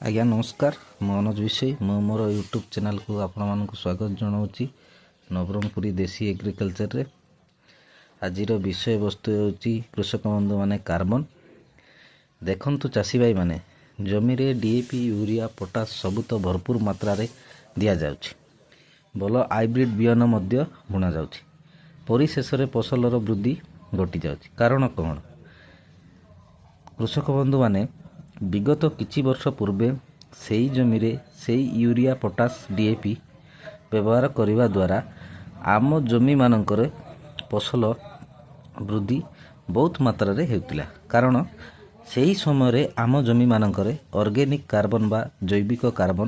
ଆଜ୍ଞା ନମସ୍କାର, ମୁଁ ଅନୁଜ ବିଷୋୟୀ। ମୁଁ ମୋର ୟୁଟ୍ୟୁବ୍ ଚ୍ୟାନେଲ୍କୁ ଆପଣମାନଙ୍କୁ ସ୍ୱାଗତ ଜଣାଉଛି ନବରଙ୍ଗପୁରୀ ଦେଶୀ ଏଗ୍ରିକଲଚରରେ। ଆଜିର ବିଷୟବସ୍ତୁ ହେଉଛି, କୃଷକ ବନ୍ଧୁମାନେ, କାର୍ବନ। ଦେଖନ୍ତୁ ଚାଷୀ ଭାଇମାନେ, ଜମିରେ ଡିଏପି, ୟୁରିଆ, ପଟାସ ସବୁ ତ ଭରପୁର ମାତ୍ରାରେ ଦିଆଯାଉଛି। ଭଲ ହାଇବ୍ରିଡ଼ ବିହନ ମଧ୍ୟ ବୁଣାଯାଉଛି। ପରିଶେଷରେ ଫସଲର ବୃଦ୍ଧି ଘଟିଯାଉଛି। କାରଣ କ'ଣ? କୃଷକ ବନ୍ଧୁମାନେ, ବିଗତ କିଛି ବର୍ଷ ପୂର୍ବେ ସେଇ ଜମିରେ ସେଇ ୟୁରିଆ, ପଟାସ, ଡିଏପି ବ୍ୟବହାର କରିବା ଦ୍ୱାରା ଆମ ଜମିମାନଙ୍କରେ ଫସଲ ବୃଦ୍ଧି ବହୁତ ମାତ୍ରାରେ ହେଉଥିଲା। କାରଣ ସେହି ସମୟରେ ଆମ ଜମିମାନଙ୍କରେ ଅର୍ଗାନିକ୍ କାର୍ବନ ବା ଜୈବିକ କାର୍ବନ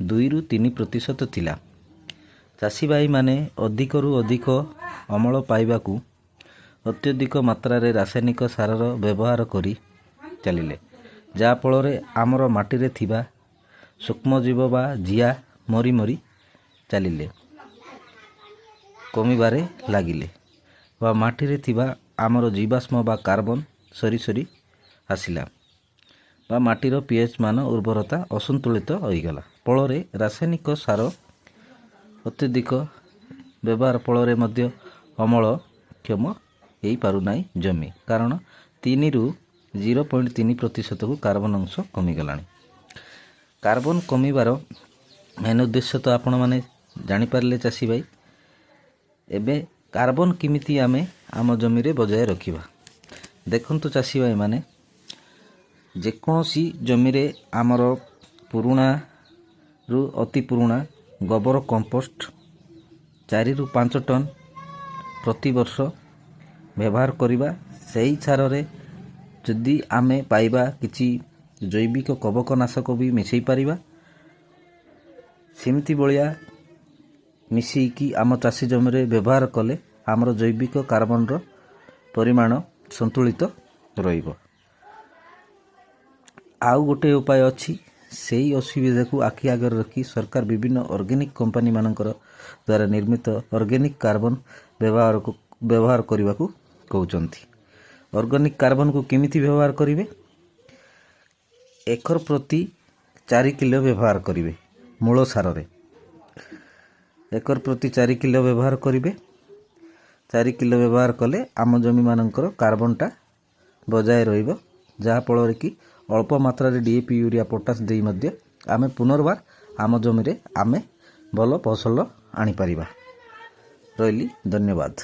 2ରୁ 3% ଥିଲା। ଚାଷୀ ଭାଇମାନେ ଅଧିକରୁ ଅଧିକ ଅମଳ ପାଇବାକୁ ଅତ୍ୟଧିକ ମାତ୍ରାରେ ରାସାୟନିକ ସାରର ବ୍ୟବହାର କରି ଚାଲିଲେ, ଯାହାଫଳରେ ଆମର ମାଟିରେ ଥିବା ସୂକ୍ଷ୍ମଜୀବ ବା ଜିଆ ମରି ମରି ଚାଲିଲେ, କମିବାରେ ଲାଗିଲେ ବା ମାଟିରେ ଥିବା ଆମର ଜୀବାଶ୍ମ ବା କାର୍ବନ ସରି ସରି ଆସିଲା ବା ମାଟିର ପିଏଚ୍ ମାନ, ଉର୍ବରତା ଅସନ୍ତୁଳିତ ହୋଇଗଲା। ଫଳରେ ରାସାୟନିକ ସାର ଅତ୍ୟଧିକ ବ୍ୟବହାର ଫଳରେ ମଧ୍ୟ ଅମଳ କ୍ଷମ ହେଇପାରୁନାହିଁ ଜମି। କାରଣ 3ରୁ 0.3 ପ୍ରତିଶତକୁ କାର୍ବନ ଅଂଶ କମିଗଲାଣି। କାର୍ବନ କମିବାର ମେନ୍ ଉଦ୍ଦେଶ୍ୟ ତ ଆପଣମାନେ ଜାଣିପାରିଲେ ଚାଷୀ ଭାଇ। ଏବେ କାର୍ବନ କେମିତି ଆମେ ଆମ ଜମିରେ ବଜାୟ ରଖିବା? ଦେଖନ୍ତୁ ଚାଷୀ ଭାଇମାନେ, ଯେକୌଣସି ଜମିରେ ଆମର ପୁରୁଣାରୁ ଅତି ପୁରୁଣା ଗୋବର କମ୍ପୋଷ୍ଟ 4ରୁ 5 ଟନ୍ ପ୍ରତିବର୍ଷ ବ୍ୟବହାର କରିବା। ସେହି ସାରରେ ଯଦି ଆମେ ପାଇବା, କିଛି ଜୈବିକ କବକନାଶକ ବି ମିଶାଇ ପାରିବା। ସେମିତି ଭଳିଆ ମିଶେଇକି ଆମ ଚାଷୀ ଜମିରେ ବ୍ୟବହାର କଲେ ଆମର ଜୈବିକ କାର୍ବନର ପରିମାଣ ସନ୍ତୁଳିତ ରହିବ। ଆଉ ଗୋଟେ ଉପାୟ ଅଛି। ସେଇ ଅସୁବିଧାକୁ ଆଖି ଆଗରେ ରଖି ସରକାର ବିଭିନ୍ନ ଅର୍ଗାନିକ୍ କମ୍ପାନୀମାନଙ୍କର ଦ୍ୱାରା ନିର୍ମିତ ଅର୍ଗାନିକ୍ କାର୍ବନ ବ୍ୟବହାର କରିବାକୁ କହୁଛନ୍ତି। ଅର୍ଗାନିକ୍ କାର୍ବନକୁ କେମିତି ବ୍ୟବହାର କରିବେ? ଏକର ପ୍ରତି 4 କିଲୋ ବ୍ୟବହାର କରିବେ। ମୂଳ ସାରରେ ଏକର ପ୍ରତି 4 କିଲୋ ବ୍ୟବହାର କରିବେ। 4 କିଲୋ ବ୍ୟବହାର କଲେ ଆମ ଜମିମାନଙ୍କର କାର୍ବନଟା ବଜାୟ ରହିବ, ଯାହାଫଳରେ କି ଅଳ୍ପ ମାତ୍ରାରେ ଡିଏପି, ୟୁରିଆ, ପଟାସ ଦେଇ ମଧ୍ୟ ଆମେ ପୁନର୍ବାର ଆମ ଜମିରେ ଆମେ ଭଲ ଫସଲ ଆଣିପାରିବା। ରହିଲି, ଧନ୍ୟବାଦ।